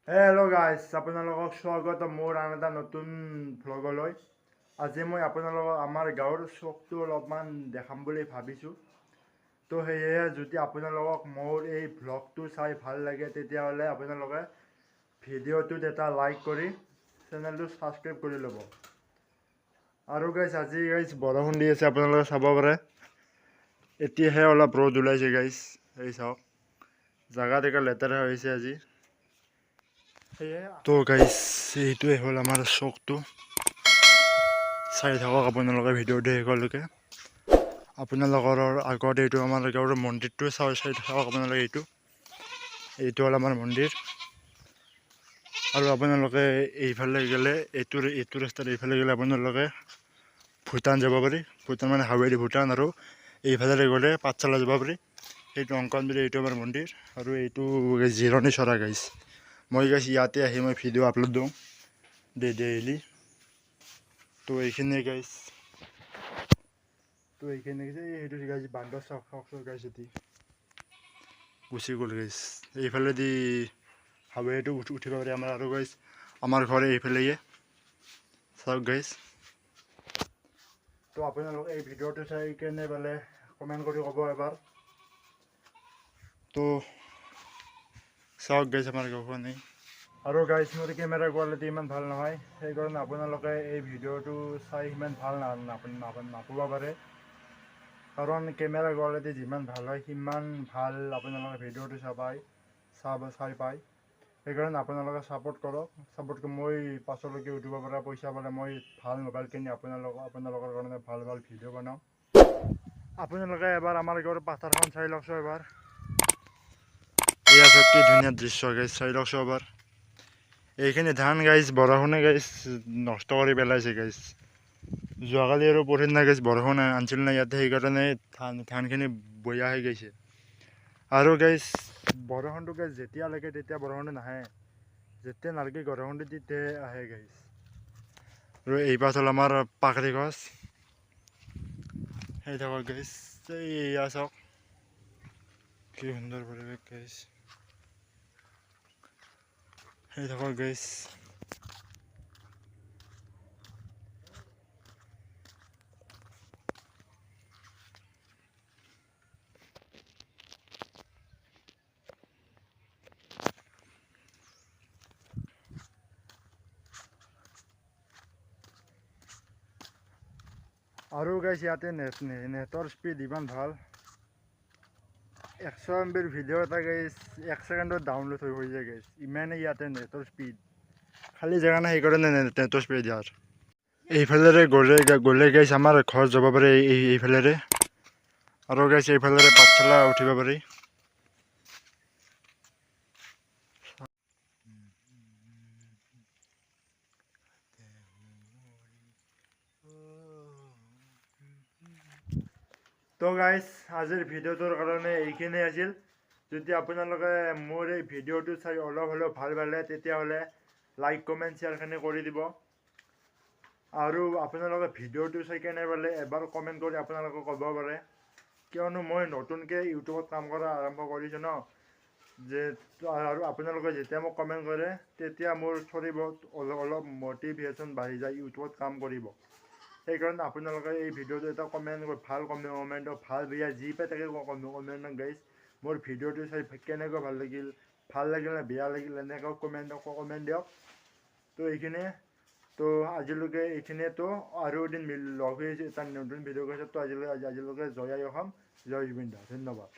Hello' guys, আপোনালোকক স্বাগতম মোৰ আন এটা নতুন ভ্লগলৈ। আজি মই আপোনালোকক আমাৰ গাঁৱৰ চকটো অলপমান দেখাম বুলি ভাবিছোঁ। তো সেয়েহে যদি আপোনালোকক মোৰ এই ভ্লগটো চাই ভাল লাগে, তেতিয়াহ'লে আপোনালোকে ভিডিঅ'টোত এটা লাইক কৰি চেনেলটো ছাবস্ক্ৰাইব কৰি ল'ব। আৰু গাইজ, আজি গাইজ বৰষুণ দি আছে, আপোনালোকে চাব পাৰে। এতিয়াহে অলপ ৰ'দ ওলাইছে গাইজ। এই চাওক, জেগাত একে লেতেৰা হৈছে আজি। তো গাইজ, এইটোৱে হ'ল আমাৰ চকটো। চাই থাকক আপোনালোকে ভিডিঅ'টো শেষলৈকে। আপোনালোকৰ আগত এইটো আমাৰ গাঁৱৰ মন্দিৰটো চাই চাই থাকক আপোনালোকে। এইটো হ'ল আমাৰ মন্দিৰ। আৰু আপোনালোকে এইফালে গ'লে, এইটো ৰাস্তাত এইফালে গ'লে আপোনালোকে ভূটান যাব পাৰি। ভূটান মানে হাৱেদি ভূটান। আৰু এইফালেৰে গ'লে পাঠশালা যাব পাৰি। সেইটো অংকনবিৰি। এইটো আমাৰ মন্দিৰ আৰু এইটো জিৰণি চৰা গাইজ। মই গাইজ ইয়াতে আহি মই ভিডিঅ' আপলোড দিওঁ ডেইলি। তো এইখিনিয়ে গাইজ। তো এইখিনি গাইজ। এইটো গাইজ বান্দৰ, চাওক চাওক চাওক গাইজ, এটি গুচি গ'ল গাইজ। এইফালেদি হাৱেটো উঠিব পাৰি আমাৰ। আৰু গাইজ, আমাৰ ঘৰ এইফালেয়ে, চাওক গাইজ। তো আপোনালোকে এই ভিডিঅ'টো চাই কেনে পালে কমেণ্ট কৰি ক'ব এবাৰ। তো চাওক গাইজ, আমাৰ গাঁওখনেই। আৰু গাইজ, মোৰ কেমেৰা কোৱালিটি ইমান ভাল নহয়, সেইকাৰণে আপোনালোকে এই ভিডিঅ'টো চাই সিমান ভাল নাপাব পাৰে। কাৰণ কেমেৰা কোৱালিটি যিমান ভাল হয়, সিমান ভাল আপোনালোকে ভিডিঅ'টো চাই চাব চাই পায়। সেইকাৰণে আপোনালোকে ছাপোৰ্ট কৰক। ছাপোৰ্ট কৰি মই পাছলৈকে ইউটিউবৰ পৰা পইচা পালে মই ভাল মোবাইল কিনি আপোনালোকৰ কাৰণে ভাল ভাল ভিডিঅ' বনাম। আপোনালোকে এবাৰ আমাৰ গাঁৱৰ পথাৰখন চাই লওকচোন এবাৰ। এয়া চাওক, কি ধুনীয়া দৃশ্য গাইজ, চাই লওকচোন এবাৰ। এইখিনি ধান গাইজ বৰষুণে গাইজ নষ্ট কৰি পেলাইছে গাইজ। যোৱাকালি আৰু পৰহিদিনা গাইজ বৰষুণ আনিছিল না ইয়াতে, সেইকাৰণে ধানখিনি বয়া হৈ গৈছে। আৰু গাইজ, বৰষুণটো গাইজ যেতিয়া লাগে তেতিয়া বৰষুণটো নাহে, যেতিয়া নালাগে বৰষুণটো তেতিয়াহে আহে গাইজ। আৰু এই পাত হ'ল আমাৰ পাখৰি গছ। সেই থাকক গাইজ, এইয়া চাওক, কি সুন্দৰ পৰিৱেশ গাইজ। সেই থাকক গাইজ। আৰু গাইজ, ইয়াতে নেটৰ স্পীড ইমান ভাল, 100 MBৰ ভিডিঅ' এটা গাইজ 1 ছেকেণ্ডত ডাউনলোড হৈ যায় গাইজ। ইমানেই ইয়াতে নেটৰ স্পীড। খালী জেগা নাই, সেইকাৰণে নেটৰ স্পীড ইয়াৰ। এইফালেৰে গ'লে গাইজ আমাৰ ঘৰ যাব পাৰি এইফালেৰে। আৰু গাইজ, এইফালেৰে পাঠশালা উঠিব পাৰি। তো গাইজ, আজিৰ ভিডিঅ'টোৰ কাৰণে এইখিনিয়ে আছিল। যদি আপোনালোকে মোৰ এই ভিডিঅ'টো চাই অলপ হ'লেও ভাল পালে, তেতিয়াহ'লে লাইক, কমেণ্ট, শ্বেয়াৰখিনি কৰি দিব। আৰু আপোনালোকে ভিডিঅ'টো চাই কেনে পালে এবাৰ কমেণ্ট কৰি আপোনালোকে ক'ব পাৰে। কিয়নো মই নতুনকৈ ইউটিউবত কাম কৰা আৰম্ভ কৰিছোঁ ন যে, আৰু আপোনালোকে যেতিয়া মোক কমেণ্ট কৰে, তেতিয়া মোৰ থৰিব অলপ অলপ মটিভেশ্যন বাঢ়ি যায় ইউটিউবত কাম কৰিব। সেইকাৰণে আপোনালোকে এই ভিডিঅ'টো এটা কমেণ্ট, ভাল কমেণ্ট, ভাল বেয়া যি পায় তাকে কমেণ্ট গাইজ। মোৰ ভিডিঅ'টো চাই কেনেকুৱা ভাল লাগিল, ভাল লাগিল নে বেয়া লাগিল, এনেকুৱা কমেণ্ট দিয়ক। তো এইখিনিয়ে। তো আজিলৈকে এইখিনিয়ে। তো আৰু এদিন লগ হৈ এটা নতুন ভিডিঅ' কৰিছোঁ। তো আজিলৈকে জয় আই অসম, জয় জুবিন দা, ধন্যবাদ।